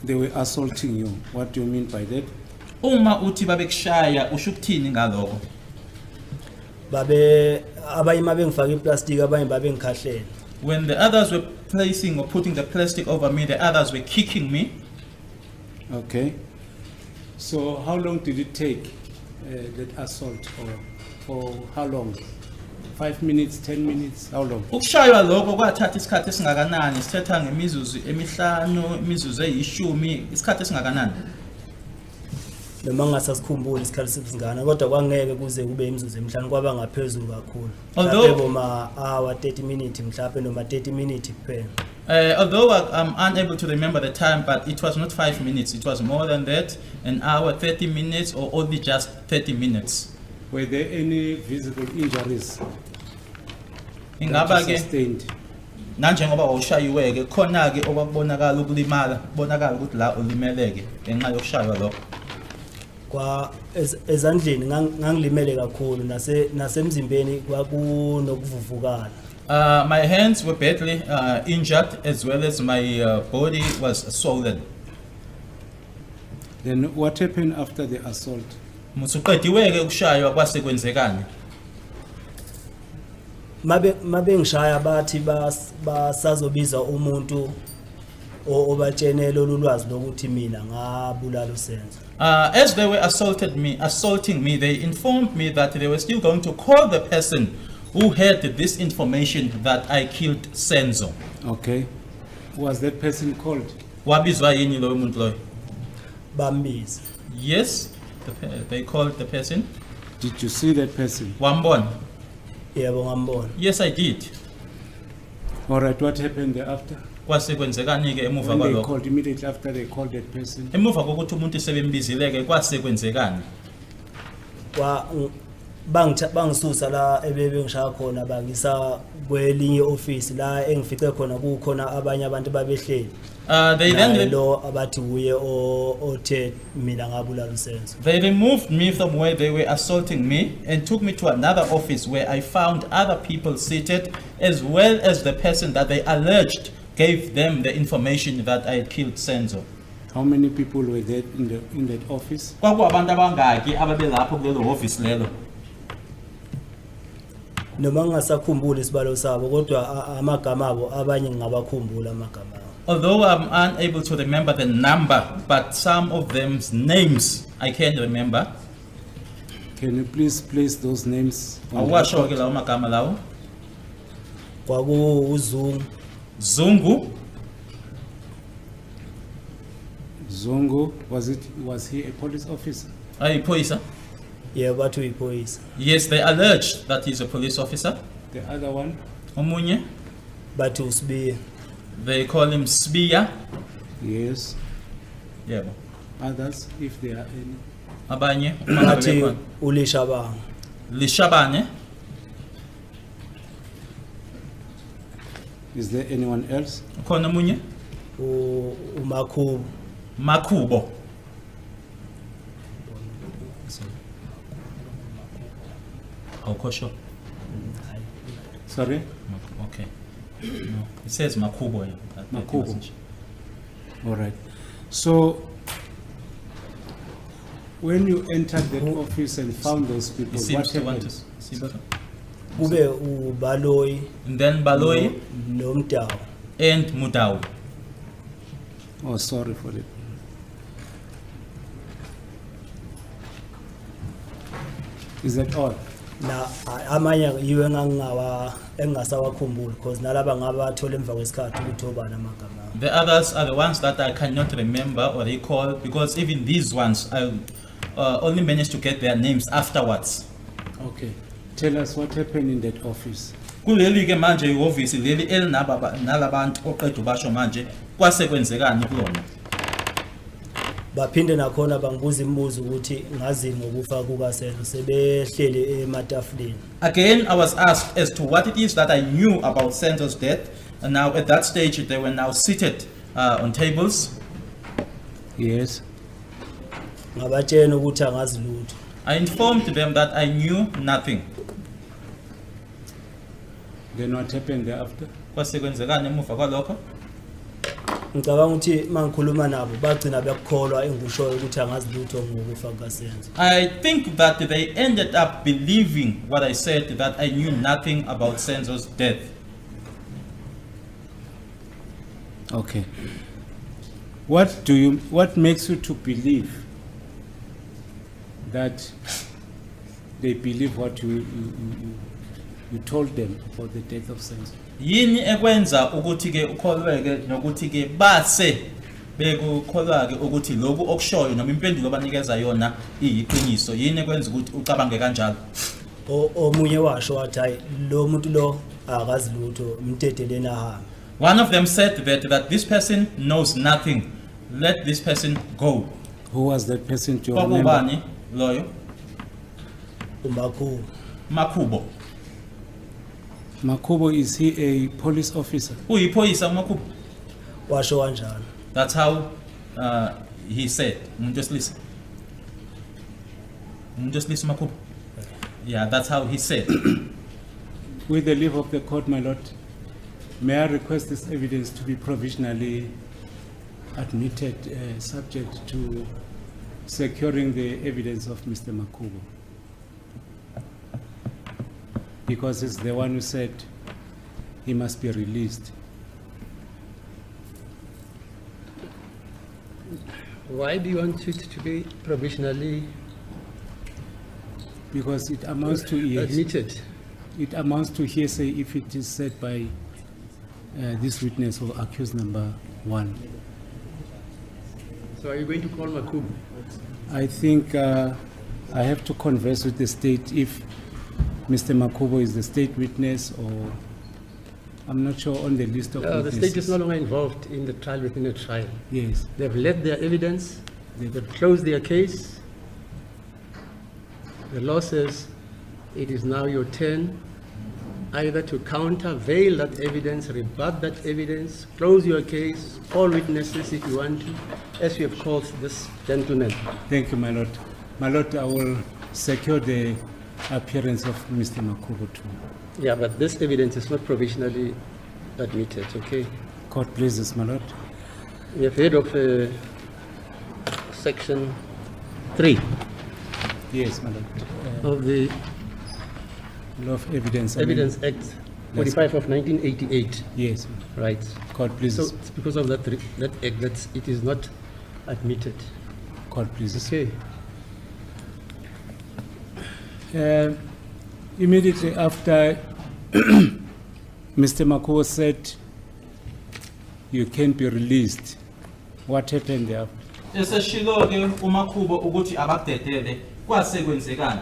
They were assaulting you. What do you mean by that? Uma uthi babekushaya usho ukuthini ngalokho? Babe abanye mabengifaka iplastic, abanye babengikhahlela. When the others were placing or putting the plastic over me, the others were kicking me. Okay. So how long did it take, that assault, or for how long? 5 minutes, 10 minutes, how long? Ukushaywa lokho kwathatha isikhathi esingakanani? Sithetha ngemizuzu emihlanu, imizuzu eyishumi, isikhathi esingakanani? Noma ngingasasikhumbuli isikhathi sesingana, kodwa kwangeke kuze kube imizuzu emihlanu, kwaba ngaphezulu kakhulu. Mhlawumbe boma hour 30 minutes mhlawumbe noma 30 minutes kuphela. Although I'm unable to remember the time, but it was not 5 minutes. It was more than that, an hour, 30 minutes, or only just 30 minutes. Were there any visible injuries that Ingaba you ke sustained? Nanjengoba wawushayiwe ke khona ke okwakubonakala ukulimala, kubonakala ukuthi la ulimeleke ngenxa yokushaywa lokho? Kwa ezandleni ngangilimele kakhulu, nase nasemzimbeni kwakunokuvuvukala. My hands were badly injured, as well as my body was swollen. Then what happened after the assault? Musuqediwe ke ukushaywa kwase kwenzekani? Mabe mabengishaya bathi basazobiza umuntu obatshene lolu lwazi lokuthi mina ngabulala uSenzo. As they were assaulting me, they informed me that they were still going to call the person who had this information that I killed Senzo. Okay. Was that person called? Wabizwa yini loyo muntu loyo? Bambiza. Yes, they called the person. Did you see that person? Wambona? Yebo, ngambona. Yes, I did. All right, what happened thereafter? Kwase kwenzekani ke emuva When they kwalokho? called, immediately after they called that person? Emuva kokuthi umuntu sebembizile ke kwase kwenzekani? Kwa bangisusa la ebebengishaya khona, bangisa kwelinye office la engifice khona kukhona abanye abantu babehleli. They then Naye lo abathi uye othe mina ngabulala uSenzo. They removed me from where they were assaulting me and took me to another office where I found other people seated, as well as the person that they alleged gave them the information that I had killed Senzo. How many people were there in that office? Kwakuwabantu abangaki ababelapho kulelo hhovisi lelo? Noma ngingasakhumbuli isibalo sabo, kodwa amagama abo abanye ngingabakhumbula amagama abo. Although I'm unable to remember the number, but some of them's names I can remember. Can you please place those names on the Awasho record? Ke lawo magama lawo. KwakuwuZungu. Zungu. Zungu, was he a police officer? Ayiphoyisa. Yebo, bathi uyiphoyisa. Yes, they alleged that he's a police officer. The other one? Omunye, Bathi uSibiya. They call him Sbiya. Yes. Yebo. Others, if there are any. Abanye, uma ngabe Bathi bekhona. uLishabanga. Lishabane. Is there anyone else? Ukhona omunye? UMakhubo. Makhubo. Awukho sure? Sorry? Okay. No, it says Makhubo here. Makhubo. Message. All right. So, when you entered that office and found those He people, what seems to want to. happened? Seems to. Kube uBaloyi. And then Baloyi NoMdawu. And Mudau. Oh, sorry for it. Is that all? Na amanye yiwe engangingawa engingasawakhumbuli because nalaba ngabathola emva kwesikhathi ukuthi obani amagama abo. The others are the ones that I cannot remember or recall because even these ones, I only managed to get their names afterwards. Okay. Tell us what happened in that office. Kuleli ke manje ihhovisi leli elinaba nalabantu oqeda ubasho manje kwase kwenzekani kulona? Baphinde nakhona bangibuza imibuzo ukuthi ngazini ngokufa kukaSenzo sebehleli ematafuleni. Again, I was asked as to what it is that I knew about Senzo's death. And now at that stage, they were now seated on tables. Yes. Ngabatshela ukuthi angazi lutho. I informed them that I knew nothing. Then what happened thereafter? Kwase kwenzekani emuva kwalokho? Ngicabanga ukuthi mangikhuluma nabo bagcina bekukholwa engikushoyo ukuthi angazi lutho ngokufa kukaSenzo. I think that they ended up believing what I said, that I knew nothing about Senzo's death. Okay. What makes you to believe that they believe what you told them about the death of Senzo? Yini ekwenza ukuthi ke ukholweke nokuthi ke base bekukholwa ke ukuthi lokhu okushoyo noma impendulo abanikeza yona iyiqiniso? Yini ekwenza ukuthi ucabange kanjalo? Omunye washo wathi, hayi, lo muntu lo akazi lutho, mdedeleni ahambe. One of them said that this person knows nothing. Let this person go. Who was that person? Do you remember? Kwakubani loyo? UMakhubo. Makhubo. Makubo, is he a police officer? Uyiphoyisa uMakhubo? Washo kanjalo. That's how he said. Umuntu wesilisa. Umuntu wesilisa uMakhubo. Yeah, that's how he said. With the leave of the court, my lord, may I request this evidence to be provisionally admitted, subject to securing the evidence of Mr. Makubo? Because he's the one who said he must be released. Why do you want it to be provisionally Because it amounts to yes, admitted? It amounts to hearsay if it is said by this witness or accused number one. So are you going to call Makubu? I think I have to converse with the state if Mr. Makubo is the state witness, or I'm not sure on the list of The witnesses. state is no longer involved in the trial within a trial. Yes. They've led their evidence, they've closed their case. The law says it is now your turn either to countervail that evidence, rebut that evidence, close your case, call witnesses if you want to, as you have called this gentleman. Thank you, my lord. My lord, I will secure the appearance of Mr. Makubo too. Yeah, but this evidence is not provisionally admitted, okay? Court pleases, my lord. We have heard of section 3 Yes, my lord. Of the Law of Evidence. I mean- Evidence Act 45 of 1988, Yes, right? court So pleases. it's because of that act that it is not admitted. Court pleases. Okay. Immediately after Mr. Makuo said you can be released, what happened there? Eseshilo ke uMakhubo ukuthi abakudedele, kwase kwenzekani?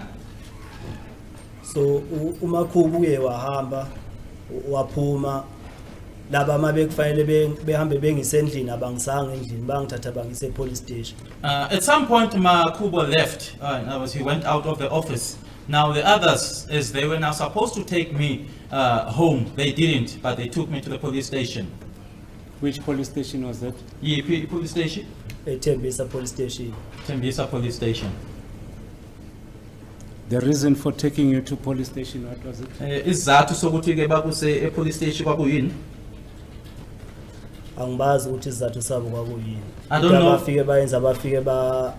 So uMakhubu uye wahamba, waphuma. Laba uma bekufanele behambe bengisendlini abangisanga endlini, bangithatha bangise police station. At some point, Makubo left. In other words, he went out of the office. Now, the others, as they were now supposed to take me home, they didn't, but they took me to the police station. Which police station was that? Yiphi police station? EThembisa police station. Tembisa police station. The reason for taking you to police station, what was it? Isizathu sokuthi ke bakuse e-police station kwakuyini? Angibazi ukuthi isizathu sabo kwakuyini. I don't know. Abafike bayenza, bafike ba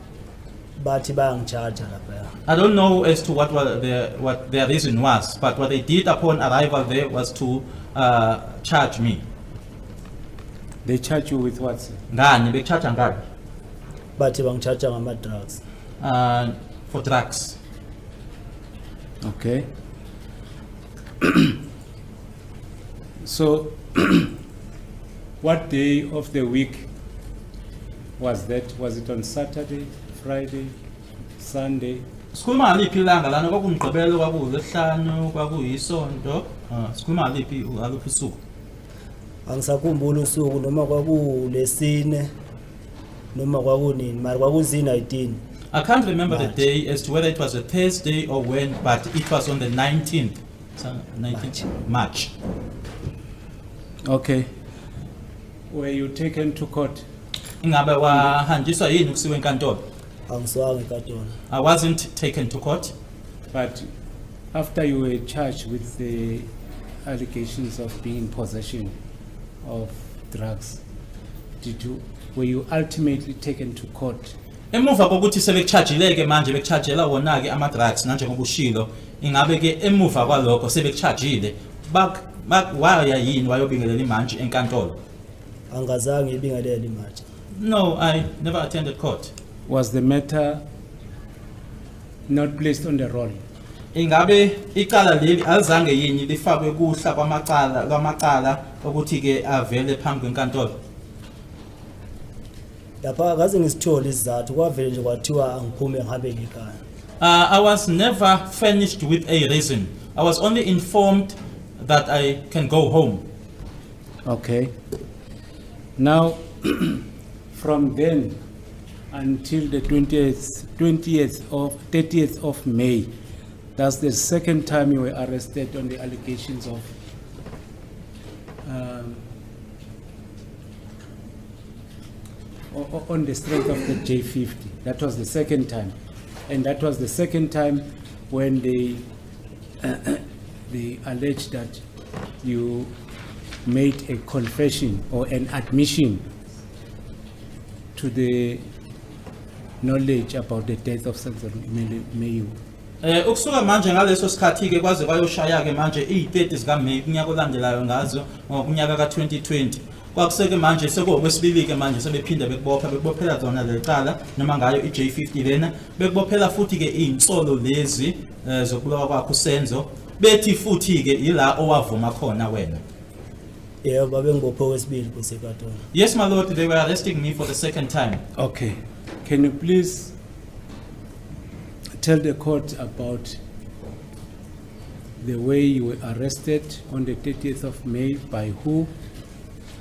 bathi bayangi-charge lapha. I don't know as to what their reason was, but what they did upon arrival there was to charge me. They charge you with what, sir? Ngani beku-charge ngani? Bathi bangi-charge ngama-drugs. For drugs. Okay. So, what day of the week was that? Was it on Saturday, Friday, Sunday? Sikhuluma ngaliphi ilanga lana? KwakuMgqibelo, kwakuwuLwesihlanu, kwakuyisonto? Sikhuluma ngaliphi, ngaluphi usuku? Angisakhumbuli usuku noma kwakulesine noma kwakunini, mara kwakuzi-19. I can't remember the March. Day as to whether it was a Thursday or when, but it was on the 19th, so 19th March. Okay. Were you taken to court? Ingabe wahanjiswa yini ukusiwa enkantolo? Angisiwanga enkantolo. I wasn't taken to court. But after you were charged with the allegations of being in possession of drugs, did you, were you ultimately taken to court? Emuva kokuthi sebekuchajile-ke manje bekuchajela wona-ke ama-drugs nanjengoba ushilo, ingabe-ke emuva kwalokho sebekuchajile waya yini wayobingelela imantshi enkantolo? Angazange ngibingelele imantshi. No, I never attended court. Was the matter not placed on the roll? Ingabe icala leli alizange yini lifakwe kuhla kwamacala lwamacala ukuthi-ke avele phambi kwenkantolo? Lapha akaze ngisithole isizathu, kwavele nje kwathiwa angiphume ngihambe ngekhaya. I was never furnished with a reason. I was only informed that I can go home. Okay. Now, from then until the 20th of, 30th of May, that's the second time you were arrested on the allegations of on the strength of the J50. That was the second time. And that was the second time when they alleged that you made a confession or an admission to the knowledge about the death of Senzo Meyiwa. Ukusuka manje ngaleso sikhathi ke kwaze kwayoshaya ke manje i-30 zika May kunyaka olandelayo ngazo ngokunyaka ka2020. Kwakuseke manje sekuwokwesibili ke manje sebephinda bekubopha bekubophela zona lecala noma ngayo iJ50 lena bekubophela futhi ke izinsolo lezi zokubulawa kwakho uSenzo bethi futhi ke ila owavuma khona wena. Yebo, babengibophe okwesibili kusekatona. Yes, my lord, they were arresting me for the second time. Okay. Can you please tell the court about the way you were arrested on the 30th of May by who?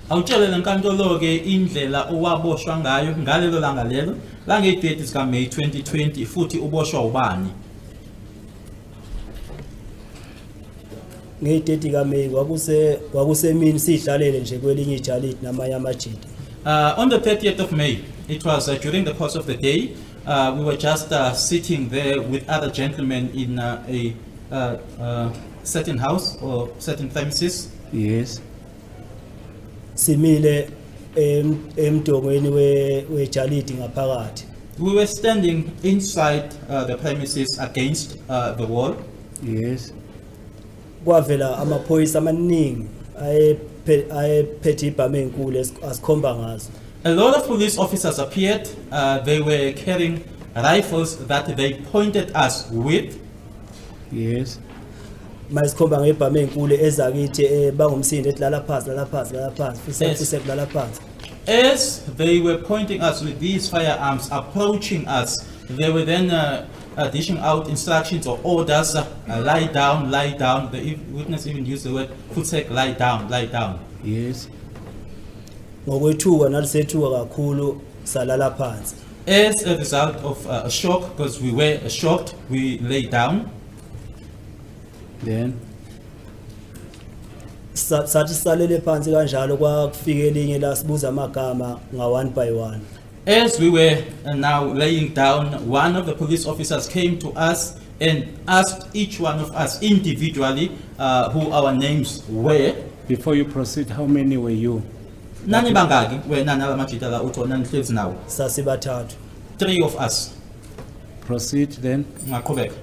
Awutshele lenkantolo ke indlela owaboshwa ngayo ngalelo langa lelo lange-30 zika May 2020 futhi uboshwa ubani? Ngeyi-30 kaMeyi kwakusemini sihlalele nje kwelinye ijalidi namanye amajita. On the 30th of May, it was during the course of the day, we were just sitting there with other gentlemen in a certain house or certain premises. Yes. Simile emdongweni wejalidi ngaphakathi. We were standing inside the premises against the wall. Yes. Kwavela amaphoyisa amaningi ayephethe ibhamu ezinkulu asikhomba ngazo. A lot of police officers appeared. They were carrying rifles that they pointed us with. Yes. Mayisikhomba ngebhamu ezinkulu ezakithi bangumsindo ethi lala phansi, lala phansi, lala phansi, futhi Yes. futhi lala phansi. As they were pointing us with these firearms, approaching us, they were then dishing out instructions or orders, "Lie down, lie down." The witness even used the word "voetsek," lie down, lie down. Yes. Ngokwethuka nathi sethuka kakhulu salala phansi. As a result of a shock, because we were shocked, we lay down. Then Sathi salele phansi kanjalo kwakufika elinye lasibuza amagama nga one by one. As we were now laying down, one of the police officers came to us and asked each one of us individually who our names were. Before you proceed, how many were you? Nani bangaki wena nalamajita la uthi nanihlezi nawo? Sasibathathu. Three of us. Proceed then. Ungaqhubeka.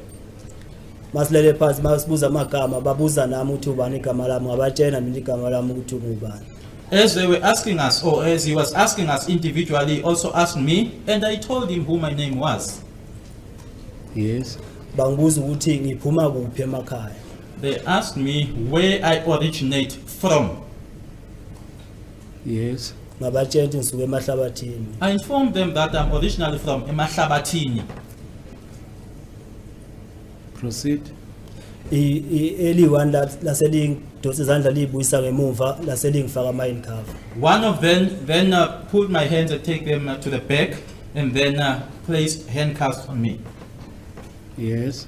Masilele phansi masibuza amagama babuza nami ukuthi ubani igama lami ngabatshela mina igama lami ukuthi ngubani. As they were asking us, or as he was asking us individually, he also asked me, and I told him who my name was. Yes. Bangibuza ukuthi ngiphuma kuphi emakhaya. They asked me where I originate from. Yes. Ngabatshela ukuthi ngisuka eMahlabathini. I informed them that I'm originally from Emahlabatini. Proceed. Eliyi-one laselingidonsa izandla liyibuyisa ngemuva laselingifaka ama-handcuff. One of them then pulled my hands and take them to the back, and then placed handcuffs on me. Yes.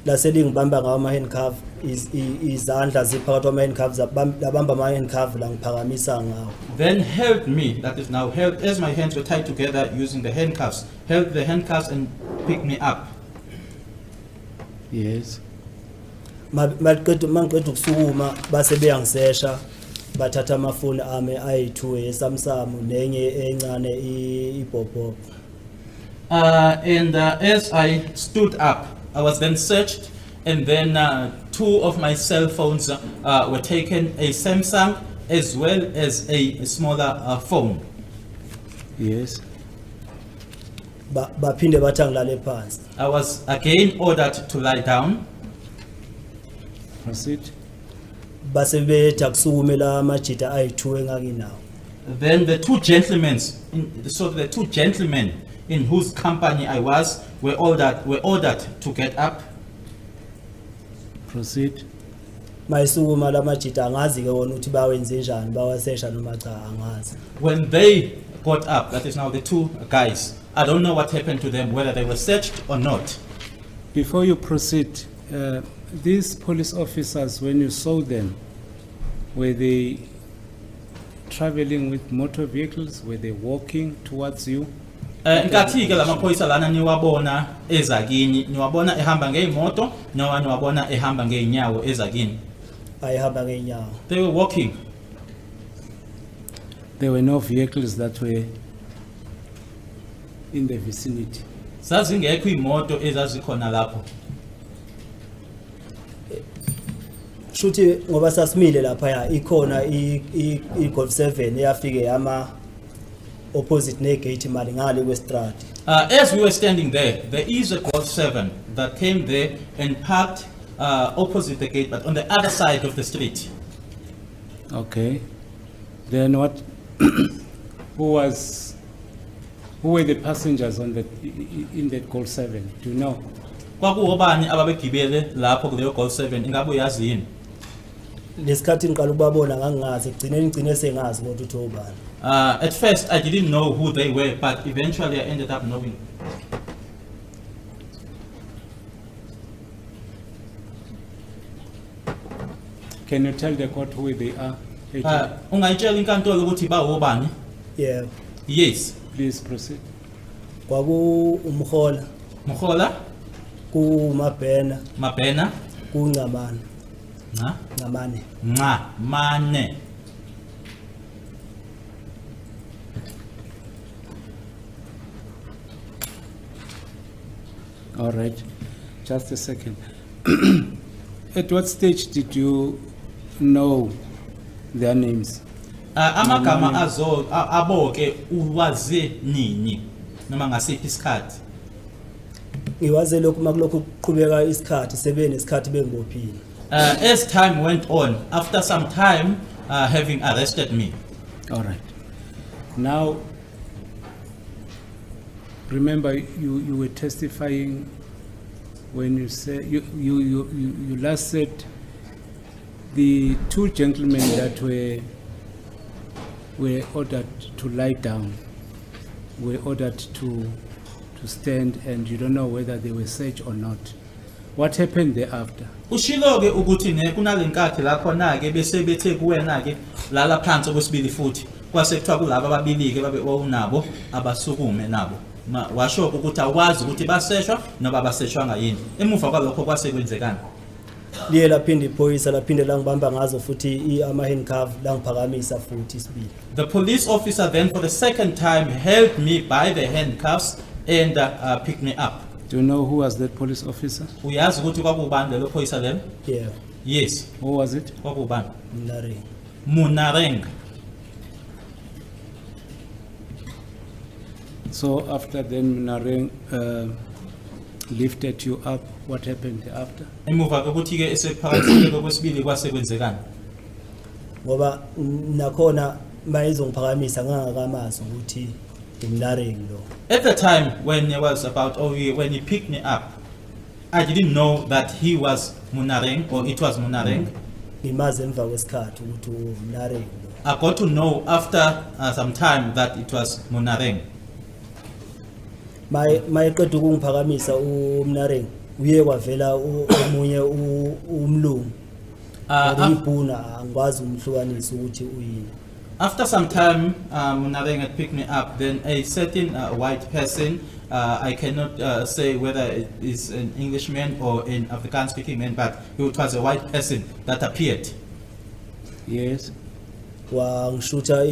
Laselingibamba ngawo ama-handcuff izandla ziphakathi kwama-handcuff labamba ama-handcuff la ngiphakamisa ngawo. Then held me, that is now held, as my hands were tied together using the handcuffs, held the handcuffs and picked me up. Yes. Mangiqeda ukusukuma base beyangisesha Bathatha amafoni ami ayi-2 eSamsung nenye encane ibhobhobho. And as I stood up, I was then searched, and then two of my cell phones were taken, a Samsung as well as a smaller phone. Yes. Baphinde bathi angilale phansi. I was again ordered to lie down. Proceed. Base bethi akusukume la amajita ayi-2 enganginawo. Then the two gentlemen in whose company I was were ordered to get up. Proceed. Mayisukuma la majita angazi-ke wona ukuthi bawenze njani bawasesha noma cha angazi. When they got up, that is now the two guys, I don't know what happened to them, whether they were searched or not. Before you proceed, these police officers, when you saw them, were they traveling with motor vehicles? Were they walking towards you? Nkathi ke lamaphoyisa lana niwabona ezakini, niwabona ehamba ngeimoto noma niwabona ehamba ngeenyawo ezakini? Ayihamba ngeenyawo. They were walking. There were no vehicles that were in the vicinity. Zazingekho imoto ezazikhona lapho. Shuthi ngoba sasimile laphaya ikhona i-Golf 7 eyafike yama opposite negate mali ngale kwestradi. As we were standing there, there is a Golf 7 that came there and parked opposite the gate, but on the other side of the street. Okay. Then what, who were the passengers in that Golf 7? Do you know? Kwakuwobani ababegibele lapho kuleyo Golf 7, ingabe uyazi yini? Lesikhathi ngiqala ukubabona ngangingazi ekugcineni ngigcine sengazi kodwa ukuthi obani. At first, I didn't know who they were, but eventually I ended up knowing. Can you tell the court who they are? Ungayitshela inkantolo ukuthi bawobani? Yebo. Yes. Please proceed. Kwaku uMhola, Mkhola, kuMabhena, Mabena, kuNcamane, Nca, Ncamane. Nca, Mane. All right. Just a second. At what stage did you know their names? Amagama azo abo ke uwaze nini noma ngasiphi isikhathi? Ngiwaze lokhu makulokhu kuqhubeka isikhathi sebe nesikhathi bengibophile. As time went on, after some time having arrested me. All right. Now, remember you were testifying when you said, you last said the two gentlemen that were ordered to lie down, were ordered to stand, and you don't know whether they were searched or not. What happened thereafter? Ushilo ke ukuthi ne kunalenkathi la khona ke bese bethe kuwena ke lala phansi okwesibili futhi kwase kuthiwa kulaba ababili ke babe wawunabo abasukume nabo. Washo ukuthi awazi ukuthi baseshwa noma abaseshwanga yini. Emuva kwalokho kwase kwenzekani? Liye laphinde iphoyisa laphinde langibamba ngazo futhi ama-handcuff langiphakamisa futhi isibili. The police officer then for the second time held me by the handcuffs and picked me up. Do you know who was that police officer? Uyazi ukuthi kwakubani lelo phoyisa lelo? Yebo. Yes, Who was it? Kwakubani? Mnareng. Munareng. So after then Munareng lifted you up, what happened after? Emuva kokuthi ke esephakamisile okwesibili kwase kwenzekani? Ngoba nakhona mayizongiphakamisa ngangakamazi ukuthi uMnareng lo. At the time when he was about, oh, when he picked me up, I didn't know that he was Munareng or it was Munareng. Ngimazi emva kwesikhathi ukuthi uMnareng lo. I got to know after some time that it was Munareng. Mayeqeda ukungiphakamisa uMnareng uye kwavela omunye umlungu or ibhuna angikwazi umhlukanisa ukuthi uyini. After some time, Munareng had picked me up. Then a certain white person, I cannot say whether it is an Englishman or an Afrikaans-speaking man, but it was a white person that appeared. Yes. Wangishutha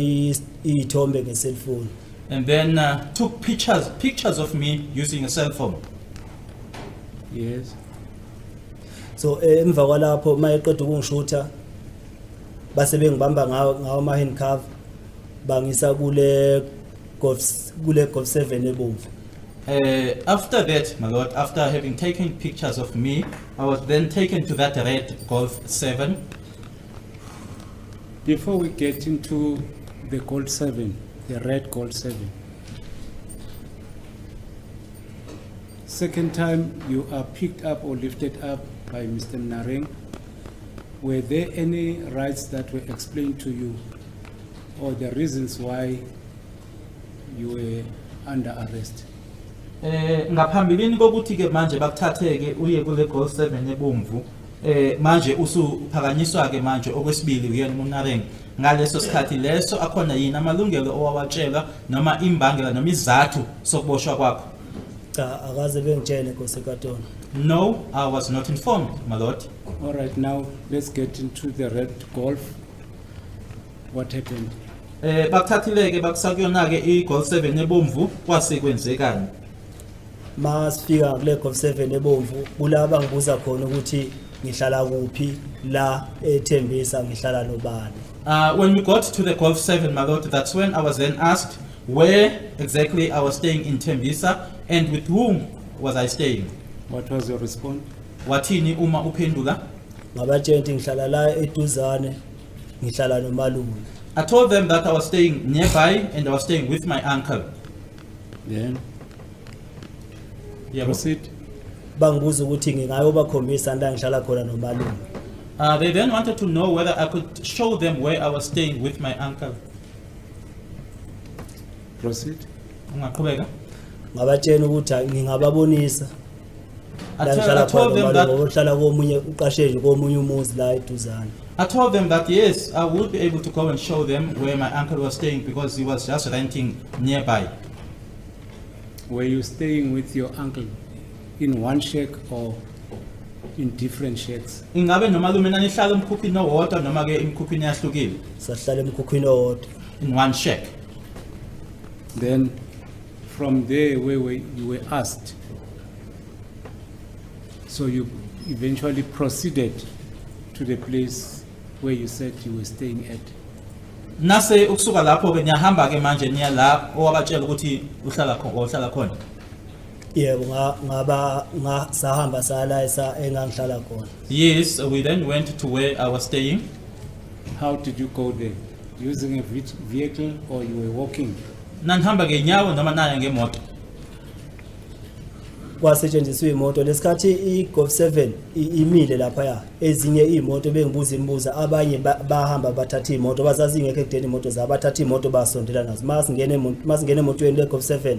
iy'thombe nge-cellphone. And then took pictures of me using a cell phone. Yes. So emva kwalapho uma eqeda ukungishutha base bengibamba ngawo ama-handcuff bangisa kule Golf 7 ebomvu. After that, my lord, after having taken pictures of me, I was then taken to that red Golf 7. Before we get into the Golf 7, the red Golf 7, second time you are picked up or lifted up by Mr. Nareng, were there any rights that were explained to you or the reasons why you were under arrest? Ngaphambilini kokuthi ke manje bakuthathe ke uye kule Golf 7 ebomvu, manje usuphakanyiswa ke manje okwesibili uyena uMunareng, ngaleso sikhathi leso akhona yini amalungelo owawatshelwa noma imbangela noma izathu sokuboshwa kwakho? Cha, akaze bengitshele, nkosi enkantolo. No, I was not informed, my lord. All right, now let's get into the red Golf. What happened? Bakuthathile ke bakusa kuyona ke iGolf 7 ebomvu, kwase kwenzekani? Masifika kule Golf 7 ebomvu kulaba ngibuza khona ukuthi ngihlala kuphi la eThembisa, ngihlala nobani. When we got to the Golf 7, my lord, that's when I was then asked where exactly I was staying in Tembisa and with whom was I staying. What was your response? Wathini uma uphendula? Ngabatshela ukuthi ngihlala la eduzane, ngihlala nomalume. I told them that I was staying nearby and I was staying with my uncle. Then Yebo. Proceed. Bangibuza ukuthi ngingayobakhombisa la ngihlala khona nomalume. They then wanted to know whether I could show them where I was staying with my uncle. Proceed. Ungaqhubeka? Ngabatshela ukuthi hayi, ngingababonisa la ngihlala I told khona them nomalume that ngoba uhlala komunye uqashe nje komunye umuzi la eduzane. I told them that yes, I would be able to go and show them where my uncle was staying because he was just renting nearby. Were you staying with your uncle in one shack or in different shacks? Ingabe nomalume nanihlala emkhukhwini owodwa noma ke emikhukhwini yahlukile? Sahlala emkhukhwini owodwa. In one shack. Then from there where you were asked, so you eventually proceeded to the place where you said you were staying at. Nase ukusuka lapho ke niyahamba ke manje niya la owabatshela ukuthi uhlala khona uhlala khona. Yebo, ngaba sahamba saya la engangihlala khona. Yes, we then went to where I was staying. How did you go there? Using a vehicle or you were walking? Nanihamba ngenyawo noma naya ngemoto? Kwasetshenziswa imoto lesikhathi i-Golf 7 imile laphaya, ezinye iy'moto bengibuza imibuzo, abanye bahamba bathatha iy'moto bazazingekho ekudeni iy'moto zabo, bathatha iy'moto basondela nazo. Masingene emotweni le-Golf 7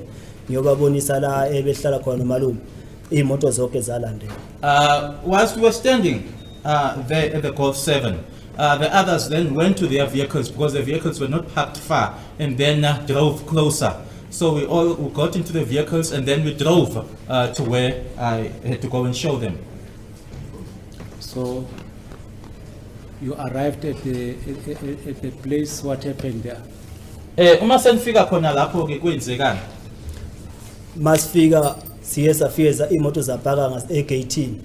ngiyobabonisa la ebehlala khona nomalume, iy'moto zonke zalandela. Whilst we were standing there at the Golf 7, the others then went to their vehicles because the vehicles were not parked far and then drove closer. So we got into the vehicles and then we drove to where I had to go and show them. So you arrived at the place, what happened there? Uma senifika khona lapho ke kwenzekani? Masifika siye safike iy'moto zapaka egeyithini,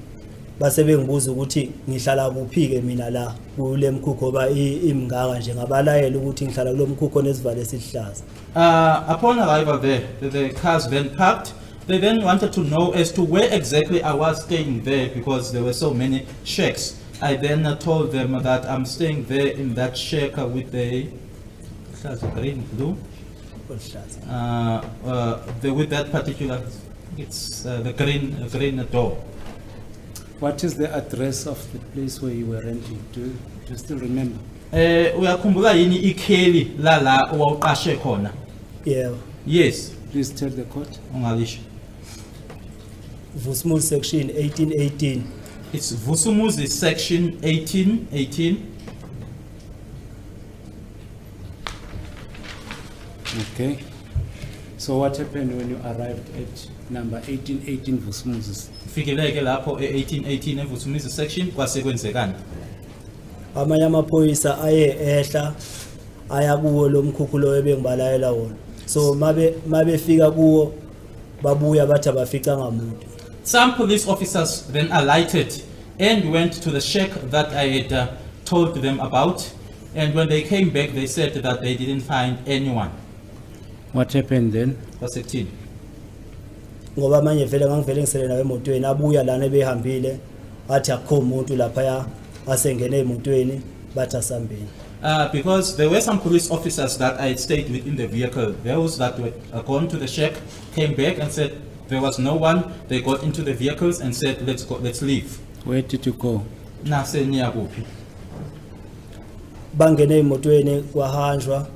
base bengibuza ukuthi ngihlala kuphi-ke mina la kule mkhukhu ngoba imingaka nje, ngabalayela ukuthi ngihlala kulo mkhukhu onesivalo esiluhlaza. Upon arrival there, the cars then parked. They then wanted to know as to where exactly I was staying there because there were so many shacks. I then told them that I'm staying there in that shack with the green, blue, oluhlaza. With that particular, it's the green door. What is the address of the place where you were renting? Do you still remember? Uyakhumbula yini ikheli lala owawuqashe khona? Yebo. Yes. Please tell the court. Ungalisho. Vusumuzi section 1818. It's Vusumuzi section 1818. Okay. So what happened when you arrived at number 1818 Vusumuzi? Fikile ke lapho e-1818 eVusumuzi section, kwase kwenzekani? Amanye amaphoyisa aye ehla Aya kuwo lo mkhukhu lo ebengibalayela wona. So mabe mabefika kuwo babuya bathi abaficanga muntu. Some police officers then alighted and went to the shack that I had told them about. And when they came back, they said that they didn't find anyone. What happened then? Wasekuthini? Ngoba manje vele ngangivele ngisele nawe emotweni, abuya lana ebehambile athi akukho umuntu laphaya, asengene emotweni bathi asambeni. Because there were some police officers that I had stayed with in the vehicle. Those that were gone to the shack came back and said there was no one. They got into the vehicles and said, "Let's go, let's leave." Where did you go? Nase niya kuphi? Bangene emotweni kwahanjwa.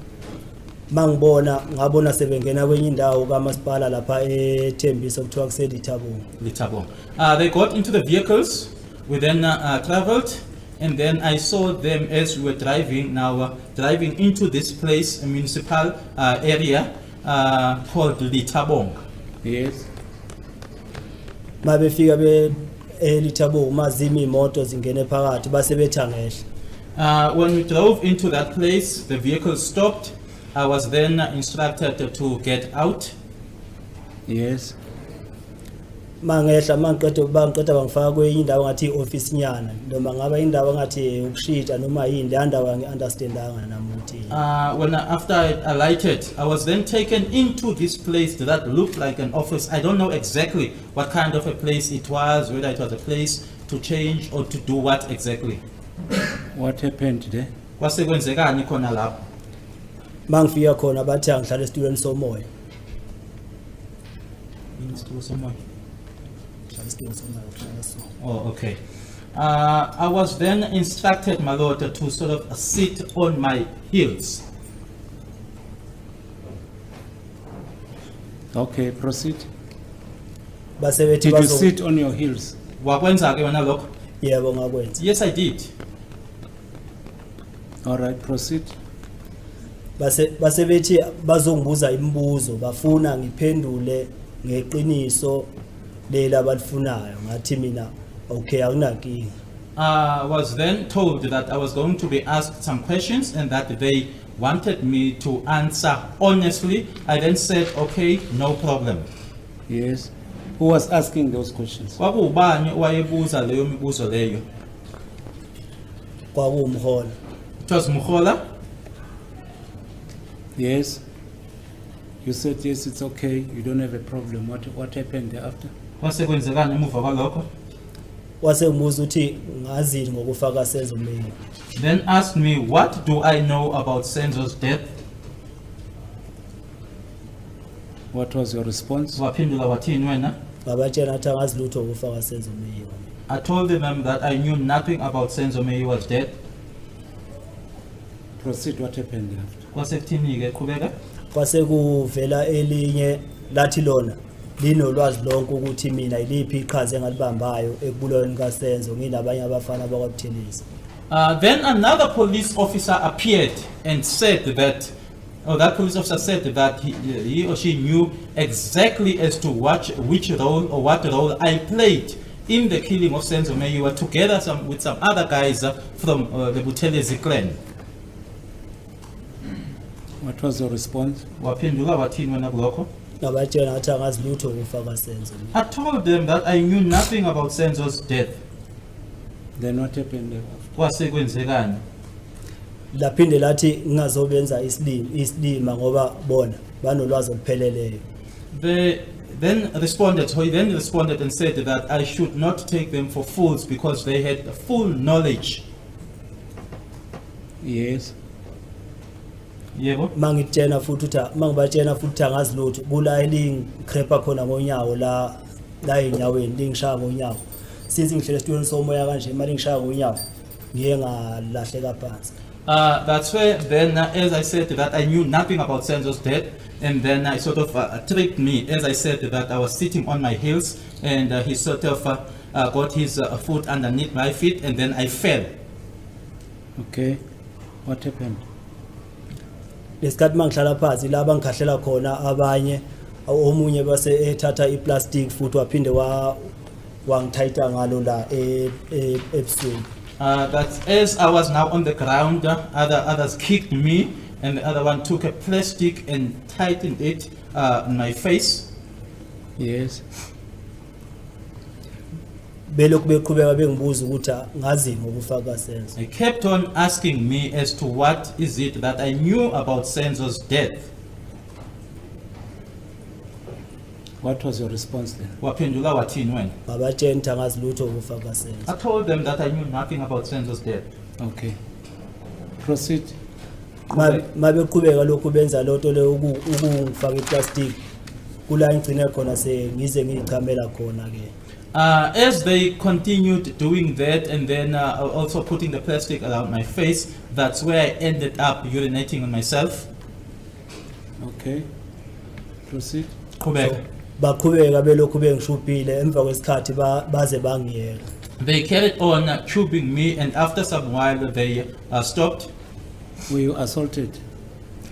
Mangibona ngabona sebengena kwenye indawo kamasipala lapha eThembisa kuthiwa kuseLithabong. Lithabong. They got into the vehicles. We then traveled, and then I saw them as we were driving. Now driving into this place, a municipal area called Lithabong. Yes. Mabefika be eLithabong mazima imoto zingene phakathi base bethi angehle. When we drove into that place, the vehicle stopped. I was then instructed to get out. Yes. Mangehla mangiqeda bangiqeda bangifaka kwenye indawo ngathi i-office nyana noma ngaba indawo ngathi ukushintsha noma yini leya ndawo angi-understandanga nami ukuthi yini. After I alighted, I was then taken into this place that looked like an office. I don't know exactly what kind of a place it was, whether it was a place to change or to do what exactly. What happened there? Kwasekwenzekani khona lapho? Mangifika khona bathi angihlale esitulweni somoya. Ngihlale esitulweni somoya, ngihlala so. Oh, okay. I was then instructed, my lord, to sort of sit on my heels. Okay, proceed. Base bethi Did you bazo sit on your heels? Wakwenza ke wena lokho? Yebo, ngakwenza. Yes, I did. All right, proceed. Base base bethi bazongibuza imibuzo bafuna ngiphendule ngeqiniso leli abalifunayo. Ngathi mina okay, akunankinga. I was then told that I was going to be asked some questions and that they wanted me to answer honestly. I then said, "Okay, no problem." Yes. Who was asking those questions? Kwakuwubani owayebuza leyo mibuzo leyo? KwakuwuMohola. It was Muhola. Yes. You said yes, it's okay. You don't have a problem. What happened thereafter? Kwasekwenzekani emuva kwalokho? Wase ngibuza ukuthi ngazini ngokufa kaSenzo Meyiwa. Then asked me, "What do I know about Senzo's death?" What was your response? Waphendula wathini wena? Ngabatshela ngathi angazi lutho ngokufa kaSenzo Meyiwa. I told them that I knew nothing about Senzo Meyiwa's death. Proceed. What happened thereafter? Kwasekuthini-ke, qhubeka? Kwase kuvela elinye lathi lona linolwazi lonke ukuthi mina iliphi iqhaza engalibambayo ekubulaweni kaSenzo nginabanye abafana bakwaButhelezi. Then another police officer appeared and said that, or that police officer said that he or she knew exactly as to which role or what role I played in the killing of Senzo Meyiwa together with some other guys from the Buthelezi clan. What was your response? Waphendula wathini wena kulokho? Ngabatshela ngathi angazi lutho ngokufa kaSenzo. I told them that I knew nothing about Senzo's death. Then what happened thereafter? Kwase kwenzekani? Laphinde lathi ngingazobenza isilima isilima ngoba bona banolwazi olupheleleyo. They then responded, so he then responded and said that I should not take them for fools because they had full knowledge. Yes. Yebo. Mangitshena futhi ukuthi mangibatshena futhi ukuthi angazi lutho kula elingikrepa khona ngonyawo la la enyaweni lingishaya ngonyawo since ngihlele esitulweni somoya kanje imali ngishaya ngonyawo ngiye ngalahleka phansi. That's where then, as I said, that I knew nothing about Senzo's death, and then I sort of tricked me, as I said, that I was sitting on my heels, and he sort of got his foot underneath my feet, and then I fell. Okay. What happened? Lesikhathi mangihlala phansi la bangikhahlela khona abanye omunye base ethatha iplastic futhi waphinde wa wangithayita ngalo la ebusweni. That as I was now on the ground, others kicked me, And the other one took a plastic and tightened it on my face. Yes. Belokhu beqhubeka bengibuza ukuthi ngazini ngokufa kaSenzo. They kept on asking me as to what is it that I knew about Senzo's death. What was your response then? Waphendula wathini wena? Ngabatshela ukuthi angazi lutho ngokufa kaSenzo. I told them that I knew nothing about Senzo's death. Okay. Proceed. Ma beqhubeka lokhu benza lonto leyo ukungifaka iplastic kula ngigcine khona sengize ngiyichamela khona ke. As they continued doing that and then also putting the plastic around my face, that's where I ended up urinating on myself. Okay. Proceed. Qhubeka. Baqhubeka belokhu bengishubhile emva kwesikhathi baze bangiyeka. They carried on tubing me, and after some while they stopped. Were you assaulted?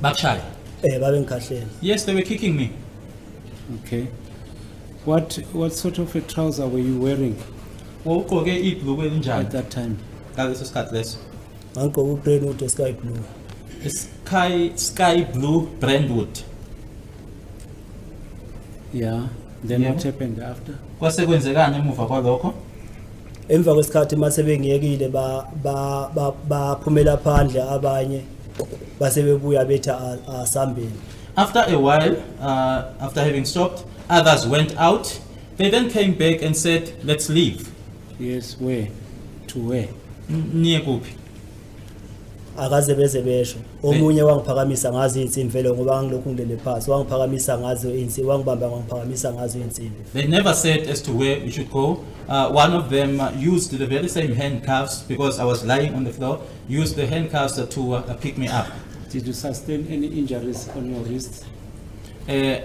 Bakushaya. Babengikhahlela. Yes, they were kicking me. Okay. What sort of a trouser were you wearing Wawugqoke ibhulukwe at elinjani that time? Ngaleso sikhathi leso? Ngangigqoke uBrentwood sky blue. Sky blue Brentwood. Yeah. Then what Yeah. happened after? Kwase kwenzekani emuva kwalokho? Emva kwesikhathi mase bengiyekile baphumela phandle abanye base bebuya bethi asambeni. After a while, after having stopped, others went out. They then came back and said, "Let's leave." Yes, where? To where? Niye kuphi? Akaze beze besho. Omunye wangiphakamisa ngazo iy'nsimbi vele ngoba ngilokhu ngilele phansi, wangiphakamisa ngazo iy'nsimbi, wangibamba wangiphakamisa ngazo iy'nsimbi. They never said as to where we should go. One of them used the very same handcuffs because I was lying on the floor, used the handcuffs to pick me up. Did you sustain any injuries on your wrist?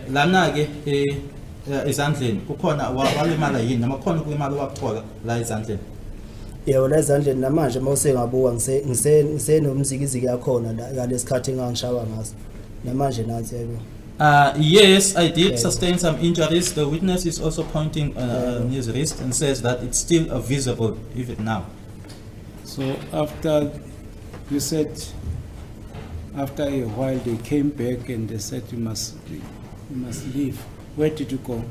Lana ke ezandleni kukhona walimala yini noma kukhona ukulimala wakuthola la ezandleni? Yebo, la ezandleni namanje uma usengabuka ngisenomzikiziki yakhona la ngalesikhathi engangishawa ngaso namanje nansi yebo. Yes, I did Yeah. sustain some injuries. The witness is also pointing on his wrist and says that it's still visible even now. So after, you said, after a while they came back and they said you must leave. Where did you go?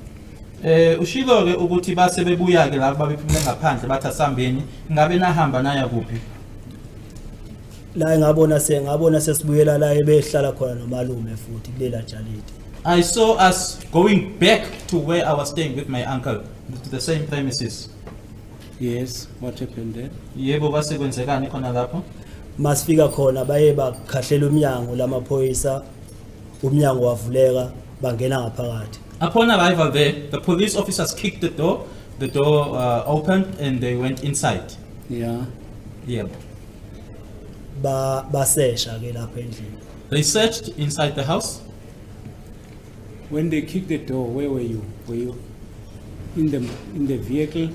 Ushilo ke ukuthi base bebuya ke la babephumule ngaphandle bathi asambeni ngabe nahamba naya kuphi? La ngabona sengabona sesibuyela la ebehlala khona nomalume futhi kulela jalidi. I saw us going back to where I was staying with my uncle, to the same premises. Yes, what happened there? Yebo, kwase kwenzekani khona lapho? Masifika khona baye bakhahlela umnyango lamaphoyisa, umnyango wavuleka bangena ngaphakathi. Upon arrival there, the police officers kicked the door. The door opened and they went inside. Yebo. Basesha ke lapha endlini. They searched inside the house. When they kicked the door, where were you? Were you in the vehicle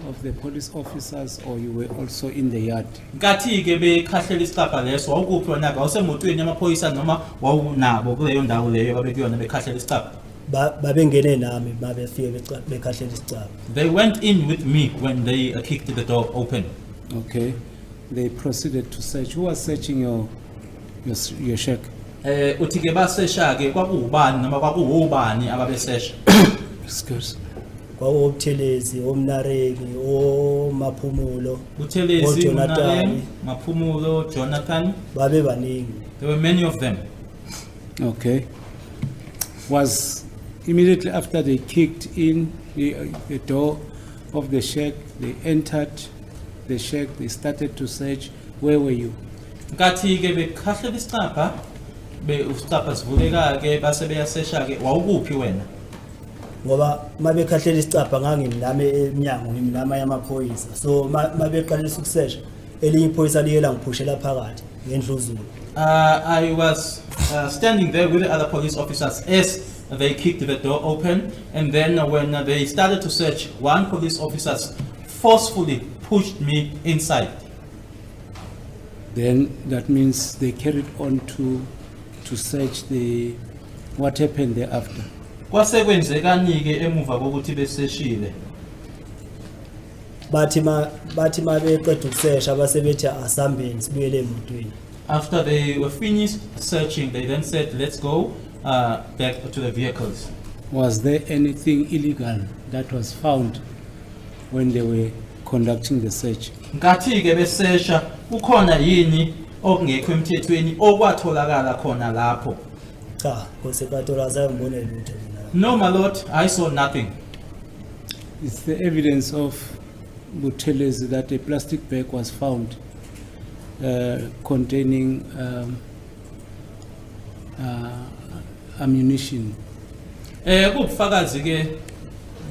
of the police officers or you were also in the yard? Nkathi ke bekhahlela isicabha leso wawukuphi wena ke wawusemotweni yamaphoyisa noma wawunabo kuleyo ndawo leyo babekuyona bekhahlela isicabha? Babengene nami mabefike bekhahlela isicabha. They went in with me when they kicked the door open. Okay. They proceeded to search. Who was searching your shack? Uthi ke basesha ke kwakuwubani noma kwakuwubani ababesesha? Excuse. KwakuwoButhelezi, oMnareki, oMaphumulo. Buthelezi, OJonathan. Munareng, Maphumulo, Jonathan. Babe baningi. There were many of them. Okay. Was immediately after they kicked in the door of the shack, they entered the shack, they started to search. Where were you? Nkathi ke bekhahlela isicabha be isicabha sivuleka ke base beyasesha ke wawukuphi wena? Ngoba mabekhahlela isicabha ngangimi nami emnyango ngimi namanye amaphoyisa, so mabeqalisa ukusesha elinye iphoyisa liye langiphushela phakathi ngendluzula. I was standing there with the other police officers as they kicked the door open, and then when they started to search, one police officer forcefully pushed me inside. Then that means they carried on to search the, what happened thereafter? Kwase kwenzekani ke emuva kokuthi beseshile? Bathi ma beqeda ukusesha base bethi asambeni sibuyele emotweni. After they were finished searching, they then said, "Let's go back to the vehicles." Was there anything illegal that was found when they were conducting the search? Nkathi ke besesha kukhona yini okungekho emthethweni okwatholakala khona lapho? Cha, nkosi yenkantolo, azange ngibone lutho mina. No, my lord, I saw nothing. It's the evidence of Buthelezi that a plastic bag was found containing ammunition. Kubufakazi ke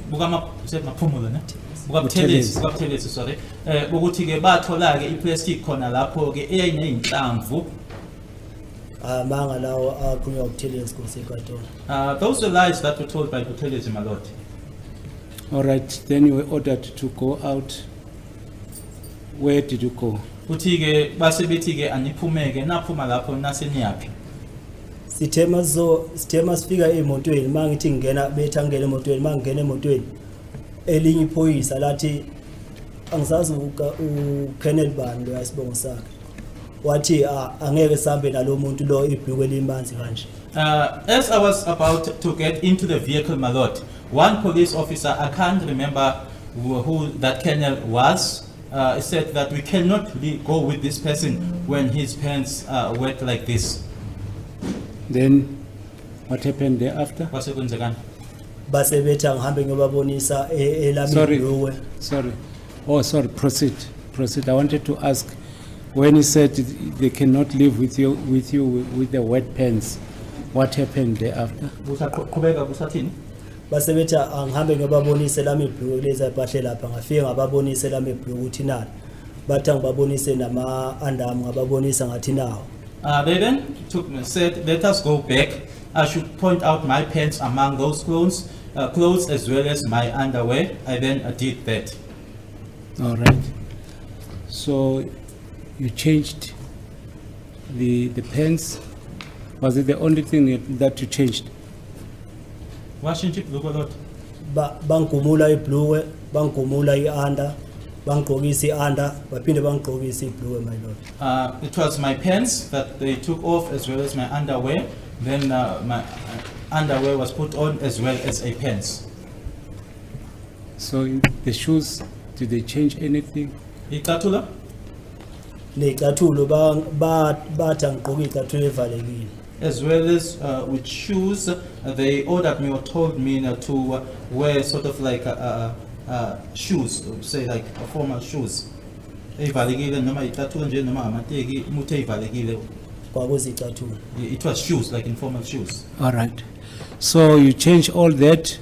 bukama Maphumulo ne? BukaButhelezi, Buthelezi. bukaButhelezi, sorry. Ukuthi ke bathola ke iplastic khona lapho ke eyayineyinhlamvu. Amanga lawo akhulunywa uButhelezi, nkosi yenkantolo. Those were lies that were told by Buthelezi, my lord. All right, then you were ordered to go out. Where did you go? Uthi ke base bethi ke aniphumeke, naphuma lapho nase niyaphi? Sithe masifika emotweni, mangithi ngingena bethi angene emotweni, mangingena emotweni elinye iphoyisa lathi angisazi uColonel bani lo yasibongo sakhe wathi, "Ah, angeke sihambe nalo muntu lo ibhulukwe limanzi kanje." As I was about to get into the vehicle, my lord, one police officer, I can't remember who that colonel was, said that we cannot go with this person when his pants are wet like this. Then what happened thereafter? Kwase kwenzekani? Base bethi angihambe ngiyobabonisa elami Sorry. ibhulukwe. Sorry. Oh, sorry, proceed. Proceed. I wanted to ask, when he said they cannot live with you with the wet pants, what happened thereafter? Kusaqhubeka kusathini? Base bethi angihambe ngiyobabonisa elami ibhulukwe kulezi mpahla lapha. Ngafike ngababonisa elami ibhulukwe ukuthi nani, bathi angibabonise nama-underwear ami, ngababonisa ngathi nawo. They then said, "Let us go back." I should point out my pants among those clothes as well as my underwear. I then did that. All right. So you changed the pants. Was it the only thing that you changed? Washintsha ibhulukwe lodwa? Bangigumula ibhulukwe, bangigumula i-under, bangigqokisa i-under, baphinde bangigqokisa ibhulukwe, my lord. It was my pants that they took off as well as my underwear. Then my underwear was put on as well as a pants. So the shoes, did they change anything? Icathulo? Ney'cathulo bathi angigqoke iy'cathulo evalekile. As well as with shoes, they ordered me or told me to wear sort of like shoes, say like formal shoes. Evalekile noma icathulo nje noma amateki umuthe evalekile. Kwakuzicathulo. It was shoes, like informal shoes. All right. So you changed all that.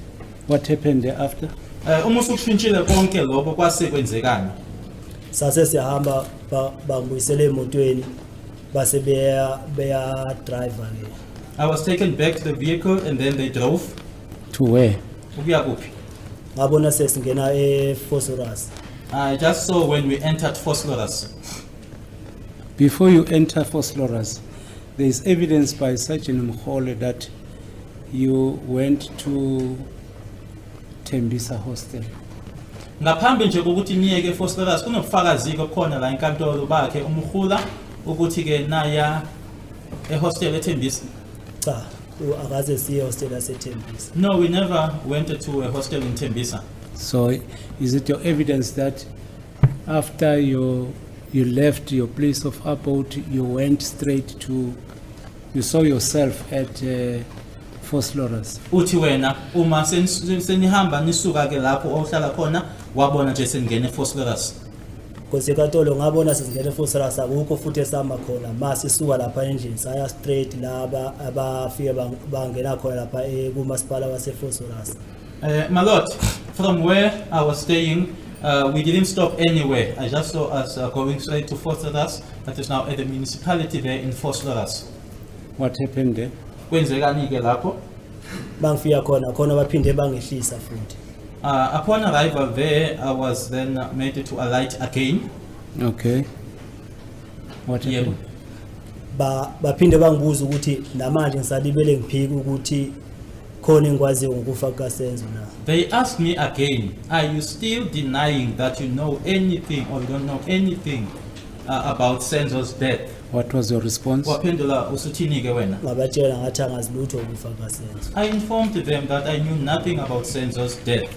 What happened thereafter? Uma usukushintshile konke lokho kwase kwenzekani? Sase siyahamba, bangibuyisele emotweni base beya drive ke. I was taken back to the vehicle and then they drove. To where? Ukuya kuphi? Ngabona sesingena eVosloorus. I just saw when we entered Vosloorus. Before you enter Vosloorus, there is evidence by Sergeant Mkhole that you went to Tembisa Hostel. Ngaphambi nje kokuthi niyeke eVosloorus kunobufakazi ke khona la enkantolo bakhe uMkhula ukuthi ke naya ehostel eThembisa. Cha, akaze siye hostel yaseThembisa. No, we never went to a hostel in Tembisa. So is it your evidence that after you left your place of abode, you went straight to, you saw yourself at Vosloorus? Uthi wena uma senihamba nisuka ke lapho ohlala khona wabona nje seningena eVosloorus? Nkosi yenkantolo, ngabona sesingena eVosloorus, akukho futhi esama khona masisuka lapha endlini, saya straight laba abafike bangena khona lapha kumasipala waseVosloorus. My lord, from where I was staying, we didn't stop anywhere. I just saw us going straight to Vosloorus, that is now at the municipality there in Vosloorus. What happened there? Kwenzekani ke lapho? Bangifika khona khona baphinde bangehlisa futhi. Upon arrival there, I was then made to alight again. Okay. What Yebo. happened? Baphinde bangibuza ukuthi namanje ngisalibele ngiphika ukuthi khona engikwaziyo ngokufa kukaSenzo na. They asked me again, "Are you still denying that you know anything or you don't know anything about Senzo's death. What was your response? Waphendula usuthini ke wena? Ngabatshela ngathi angazi lutho ukufa kaSenzo. I informed them that I knew nothing about Senzo's death.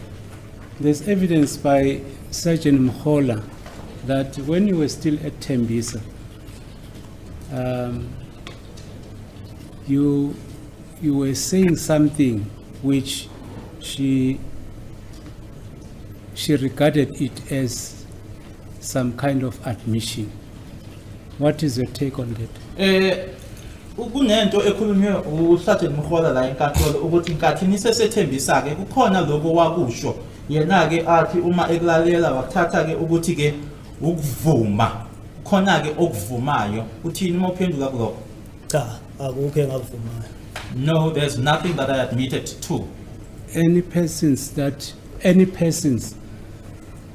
There's evidence by Sergeant Mhola that when you were still at Tembisa, you were saying something which she regarded it as some kind of admission. What is your take on that? Kunento ekhulunywe uSergeant Mhola la enkantolo ukuthi inkathi niseseThembisa ke kukhona lokho wakusho yena ke athi uma ekulalela wakuthatha ke ukuthi ke ukuvuma khona ke okuvumayo. Uthini uma uphendula kulokho? Cha, akukho engakuvumayo. No, there's nothing that I admitted to. Any persons,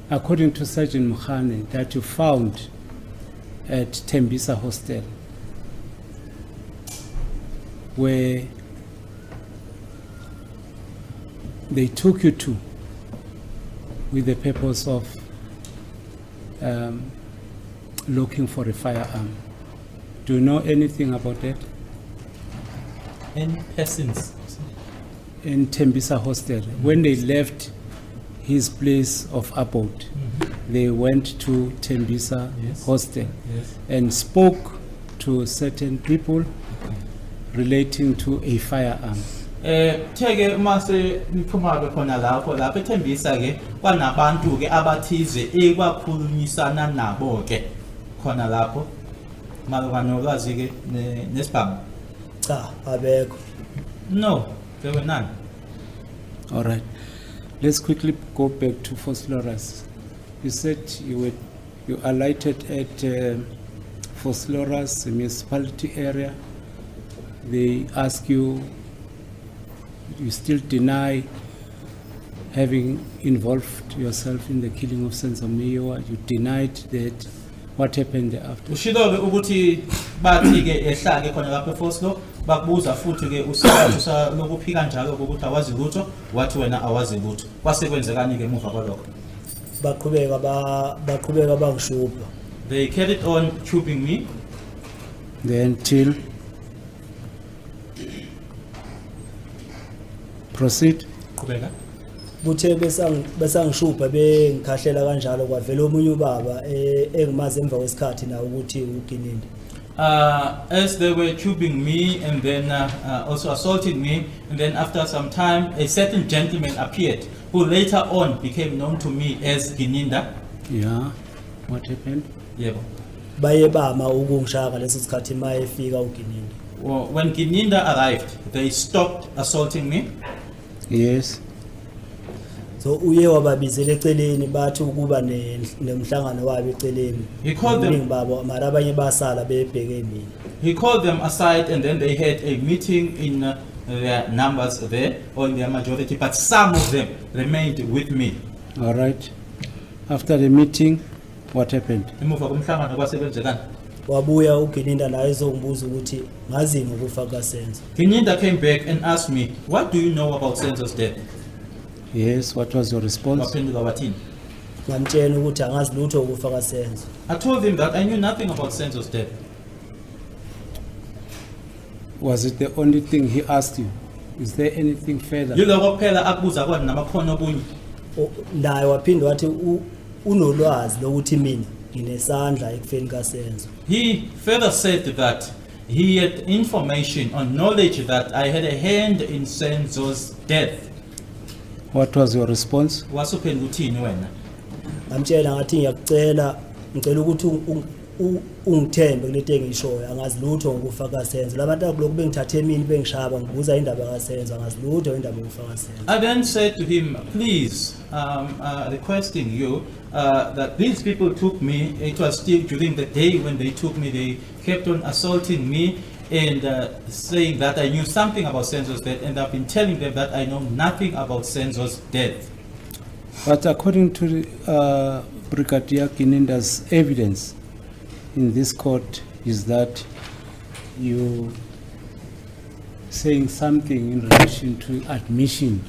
according to Sergeant Mkhane, that you found at Tembisa Hostel where they took you to with the purpose of looking for a firearm. Do you know anything about that? Any persons? In Tembisa Hostel, when they left his place of abode, they went to Tembisa Hostel and spoke to certain people relating to a firearm. Theke mase niphuma ke khona lapho lapho eThembisa ke kwanabantu ke abathize ekwakhulumisana nabo ke khona lapho malunga nolwazi ke nesibhamu. Cha, abekho. No, there were none. All right. Let's quickly go back to Vosloorus. You said you alighted at Vosloorus municipality area. They ask you, you still deny having involved yourself in the killing of Senzo Meyiwa. You denied that. What happened thereafter? Ushilo ke ukuthi bathi ke ehla ke khona lapho eVoslo bakubuza futhi ke usathu lokuphika njalo ukuthi awazi lutho, wathi wena awazi lutho. Kwase kwenzekani ke emuva kwalokho? Baqhubeka bangishubha. They carried on tubing me. Then till proceed. Qhubeka. Kuthe besangishubha bengikhahlela kanjalo kwavela omunye ubaba engimazi emva kwesikhathi nawe ukuthi uGininda. As they were tubing me and then also assaulting me, and then after some time, a certain gentleman appeared who later on became known to me as Gininda. Yeah. What happened? Yebo. Baye bama ukungishaya ngaleso sikhathi uma efika uGininda. Well, when Gininda arrived, they stopped assaulting me. Yes. So uye wababizela eceleni bathi ukuba nemhlangano wabo eceleni. He called them- Ubuningi babo mara abanye basala bebheke mina. He called them aside and then they had a meeting in their numbers there, or in their majority, but some of them remained with me. All right. After the meeting, what happened? Emuva komhlangano kwasebenzekani? Wabuya uGininda naye ezongibuza ukuthi ngazini ngokufa kaSenzo. Gininda came back and asked me, "What do you know about Senzo's death?" Yes. What was your response? Waphendula wathini? Ngamtshela ukuthi angazi lutho ukufa kaSenzo. I told him that I knew nothing about Senzo's death. Was it the only thing he asked you? Is there anything further? Yiloko kuphela akubuza kona noma khona okunye? Naye waphinde wathi unolwazi lokuthi mina nginesandla ekufeni kaSenzo. He further said that he had information or knowledge that I had a hand in Senzo's death. What was your response? Wasuphendula uthini wena? Ngamtshela ngathi ngiyakucela, ngicela ukuthi ungithembe kulento engiyishoyo, angazi lutho ngokufa kaSenzo. Labantu akulokhu bengithathe emini bengishaya ngibuza indaba kaSenzo, angazi lutho indaba yokufa kaSenzo. I then said to him, "Please, requesting you that these people took me. It was still during the day when they took me. They kept on assaulting me and saying that I knew something about Senzo's death, and I've been telling them that I know nothing about Senzo's death." But according to Brigadier Gininda's evidence in this court is that you saying something in relation to admission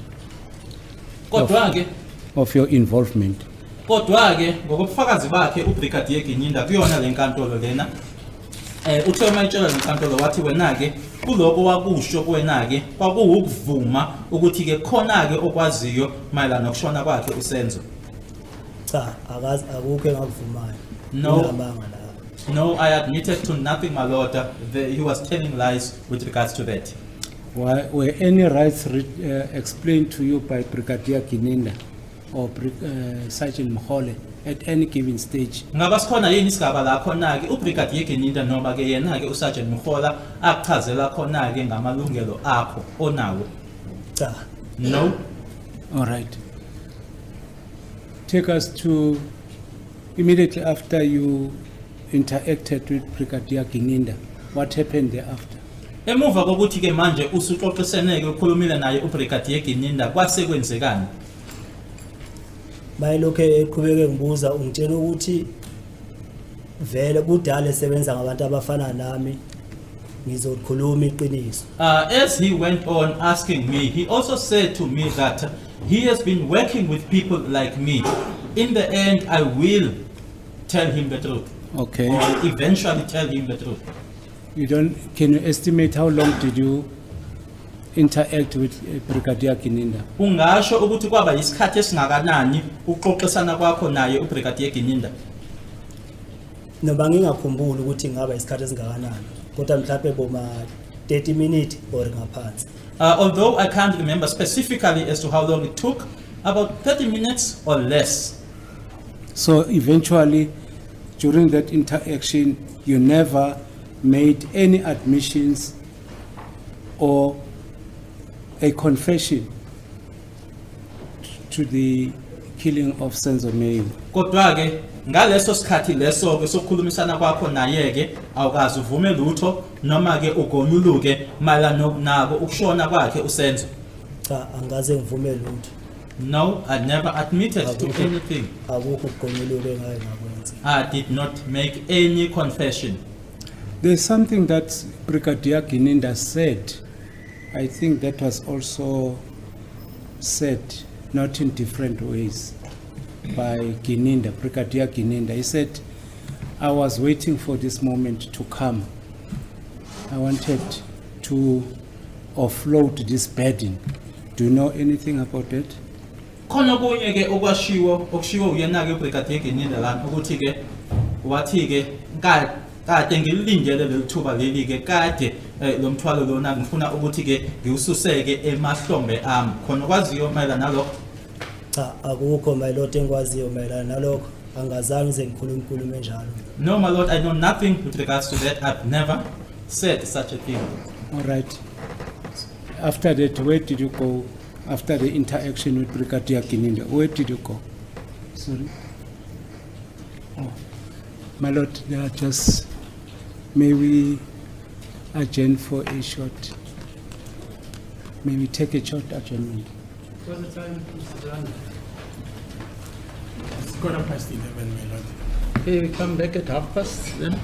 Kodwa ke of your involvement. Kodwa-ke ngokobufakazi bakhe uBrigadier Gininda kuyona le nkantolo lena uthe uma etshela le nkantolo wathi wena-ke kuloko wakusho kuwena-ke kwakuwukuvuma ukuthi-ke khona-ke okwaziyo mayelana nokushona kwakhe uSenzo. Cha, akazi, akukho engakuvumayo. No. Kunamanga la. No, I admitted to nothing, my lord. He was telling lies with regards to that. Were any rights explained to you by Brigadier Gininda or Sergeant Mogola at any given stage? Ngaba sikhona yini isigaba la khona-ke uBrigadier Gininda noma-ke yena-ke uSergeant Mogola akuchazela khona-ke ngamalungelo akho onawo? Cha. No. All right. Take us to immediately after you interacted with Brigadier Gininda. What happened thereafter? Emuva kokuthi-ke manje usuxoxisene-ke ukhulumile naye uBrigadier Gininda, kwase kwenzekani? Bayilokhu eqhubeke ngibuza, ungitshela ukuthi vele kudala esebenza ngabantu abafana nami, ngizokhuluma iqiniso. As he went on asking me, he also said to me that he has been working with people like me. In the end, I will tell him the truth. Or eventually tell him the truth. You don't, can you estimate how long did you interact with Brigadier Gininda? Ungasho ukuthi kwaba isikhathi esingakanani uxoxisana kwakho naye uBrigadier Gininda? Noma ngingakhumbuli ukuthi ngaba isikhathi esingakanani, kodwa mhlawumbe boma 30 minutes or ngaphansi. Although I can't remember specifically as to how long it took, about 30 minutes or less. So eventually, during that interaction, you never made any admissions or a confession to the killing of Senzo Meyiwa. Kodwa ke ngaleso sikhathi leso ke sokukhulumisana kwakho naye ke awukaze uvume lutho noma ke ugonyuluke mayelana nako ukushona kwakhe uSenzo. Cha, angikaze ngivume lutho. No, I never admitted to Akukho. Anything. Akukho ukugonyuluka engake ngakwenza. I did not make any confession. There's something that Brigadier Gininda said. I think that was also said, not in different ways, by Gininda, Brigadier Gininda. He said, "I was waiting for this moment to come. I wanted to offload this burden." Do you know anything about that? Khona okunye ke okwashiwo okushiwo uyena ke uBrigadier Gininda lana ukuthi ke wathi ke kade ngilindele leli thuba leli ke kade lo mthwalo lona ngifuna ukuthi ke ngiwususeke emahlombe ami. Khona okwaziyo mayelana nalokho? Cha, akukho, my lord, engikwaziyo mayelana nalokho. Angazange ngize ngikhulume inkulumo enjalo. No, my lord, I know nothing with regards to that. I've never said such a thing. All right. After that, where did you go? After the interaction with Brigadier Gininda, where did you go? Sorry. Oh, my lord, they are just, may we adjourn for a short, may we take a short adjournment? What's the time, Mr. Zwane? It's 11:15, my lord. Okay, we come back at half past then.